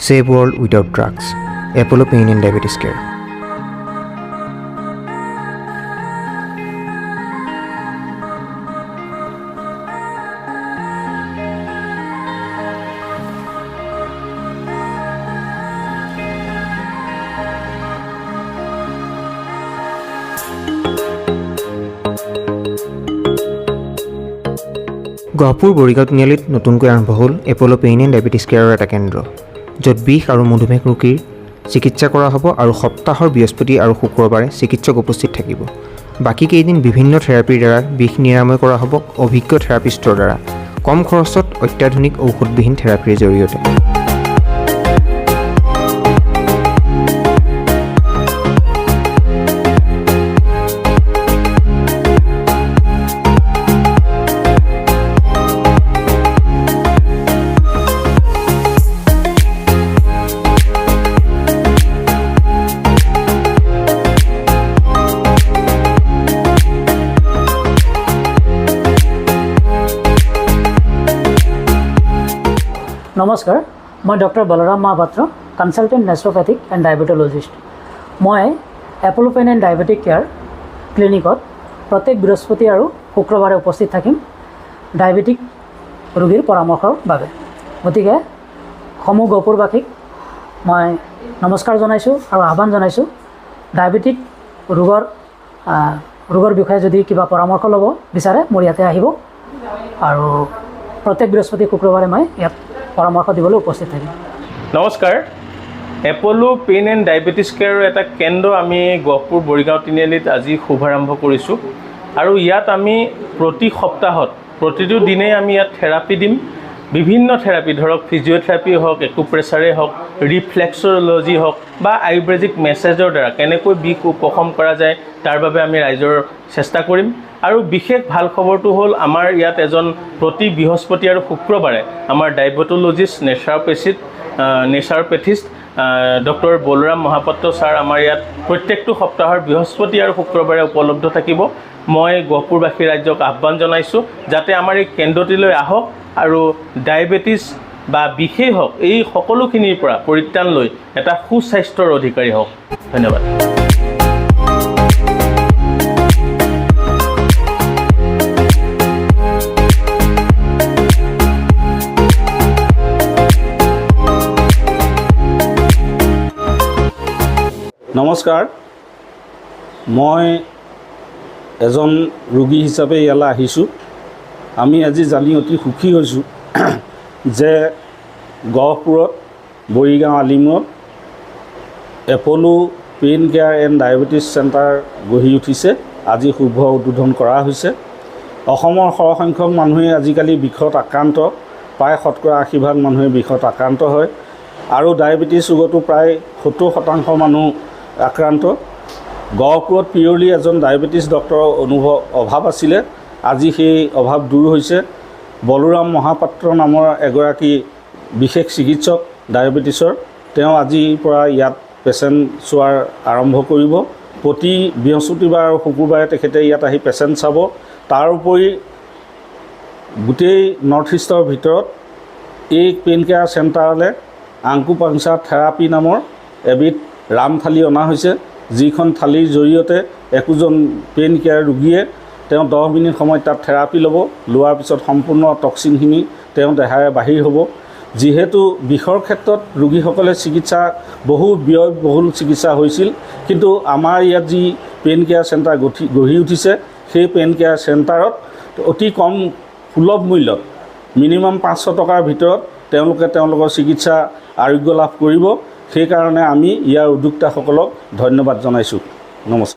Save world without drugs. Apollo Pain and Diabetes Care. Gohpur Borigaon তিনিআলিত নতুনকৈ আৰম্ভ হ'ল এপ'ল' পেইন এণ্ড ডায়েবেটিছ কেয়াৰৰ এটা কেন্দ্ৰ, য'ত বিষ আৰু মধুমেহ ৰোগীৰ চিকিৎসা কৰা হ'ব আৰু সপ্তাহৰ বৃহস্পতি আৰু শুক্ৰবাৰে চিকিৎসক উপস্থিত থাকিব। বাকী কেইদিন বিভিন্ন থেৰাপিৰ দ্বাৰা বিষ নিৰাময় কৰা হ'ব অভিজ্ঞ থেৰাপিষ্টৰ দ্বাৰা, কম খৰচত অত্যাধুনিক ঔষধবিহীন থেৰাপিৰ জৰিয়তে। নমস্কাৰ, মই doctor Balaram Mahapatra, consultant naturopathic and diabetologist. মই Apollo' pain and diabetic care ক্লিনিকত প্ৰত্যেক বৃহস্পতি আৰু শুক্ৰবাৰে উপস্থিত থাকিম ডায়েবেটিক ৰোগীৰ পৰামৰ্শৰ বাবে। গতিকে সমূহ গহপুৰবাসীক মই নমস্কাৰ জনাইছোঁ আৰু আহ্বান জনাইছোঁ, ডায়েবেটিক ৰোগৰ বিষয়ে যদি কিবা পৰামৰ্শ ল'ব বিচাৰে, মোৰ ইয়াতে আহিব আৰু প্ৰত্যেক বৃহস্পতি শুক্ৰবাৰে মই ইয়াত পৰামৰ্শ দিবলৈ উপস্থিত থাকিম। নমস্কাৰ। এপ'ল' পেইন এণ্ড ডায়েবেটিছ কেয়াৰৰ এটা কেন্দ্ৰ আমি গহপুৰ বৰিগাঁও তিনিআলিত আজি শুভাৰম্ভ কৰিছোঁ আৰু ইয়াত আমি প্ৰতি সপ্তাহত প্ৰতিটো দিনেই আমি ইয়াত থেৰাপি দিম। বিভিন্ন থেৰাপি, ধৰক ফিজিঅ'থেৰাপি হওক, একুপ্ৰেছাৰেই হওক, ৰিফ্লেক্সলজি হওক বা আয়ুৰ্বেদিক মেছেজৰ দ্বাৰা কেনেকৈ বিষ উপশম কৰা যায়, তাৰ বাবে আমি ৰাইজৰ চেষ্টা কৰিম। আৰু বিশেষ ভাল খবৰটো হ'ল, আমাৰ ইয়াত এজন প্ৰতি বৃহস্পতি আৰু শুক্ৰবাৰে আমাৰ ডায়েবেটলজিষ্ট, নেচাৰোপেথিষ্ট ডক্টৰ বলৰাম মহাপাত্ৰ ছাৰ আমাৰ ইয়াত প্ৰত্যেকটো সপ্তাহৰ বৃহস্পতি আৰু শুক্ৰবাৰে উপলব্ধ থাকিব। মই গহপুৰবাসী ৰাইজক আহ্বান জনাইছোঁ যাতে আমাৰ এই কেন্দ্ৰটিলৈ আহক আৰু ডায়েবেটিছ বা বিষেই হওক, এই সকলোখিনিৰ পৰা পৰিত্ৰাণ লৈ এটা সুস্বাস্থ্যৰ অধিকাৰী হওক। ধন্যবাদ। নমস্কাৰ। মই এজন ৰোগী হিচাপে ইয়ালৈ আহিছোঁ। আমি আজি জানি অতি সুখী হৈছোঁ যে গহপুৰত Borigaon আলিমূৰত Apollo pain care and diabetes centre গঢ়ি উঠিছে। আজি শুভ উদ্বোধন কৰা হৈছে। অসমৰ সৰহসংখ্যক মানুহে আজিকালি বিষত আক্ৰান্ত। প্ৰায় 80% মানুহে বিষত আক্ৰান্ত হয় আৰু ডায়েবেটিছ ৰোগতো প্ৰায় 70% মানুহ আক্ৰান্ত। গহপুৰত পিয়ৰলি এজন ডায়েবেটিছ ডক্টৰৰ অভাৱ আছিলে। আজি সেই অভাৱ দূৰ হৈছে। বলোৰাম মহাপাত্ৰ নামৰ এগৰাকী বিশেষ চিকিৎসক ডায়েবেটিছৰ, তেওঁ আজিৰ পৰা ইয়াত পেচেণ্ট চোৱাৰ আৰম্ভ কৰিব। প্ৰতি বৃহস্পতিবাৰ আৰু শুকুৰবাৰে তেখেতে ইয়াত আহি পেচেণ্ট চাব। তাৰ উপৰি গোটেই নৰ্থ ইষ্টৰ ভিতৰত এই পেইন কেয়াৰ চেণ্টাৰলৈ আকুপাংচাৰ থেৰাপি নামৰ এবিধ ৰাম থালি অনা হৈছে, যিখন থালিৰ জৰিয়তে একোজন পেইন কেয়াৰ ৰোগীয়ে তেওঁ 10 মিনিট সময় তাত থেৰাপি ল'ব। লোৱাৰ পিছত সম্পূৰ্ণ টক্সিনখিনি তেওঁ দেহাৰে বাহিৰ হ'ব। যিহেতু বিষৰ ক্ষেত্ৰত ৰোগীসকলে চিকিৎসা বহু ব্যয়বহুল চিকিৎসা হৈছিল, কিন্তু আমাৰ ইয়াত যি পেইন কেয়াৰ চেণ্টাৰ গঢ়ি উঠিছে, সেই পেইন কেয়াৰ চেণ্টাৰত অতি কম সুলভ মূল্যত, মিনিমাম 500 টকাৰ ভিতৰত তেওঁলোকে তেওঁলোকৰ চিকিৎসা আৰোগ্য লাভ কৰিব। সেইকাৰণে আমি ইয়াৰ উদ্যোক্তাসকলক ধন্যবাদ জনাইছোঁ। নমস্কাৰ।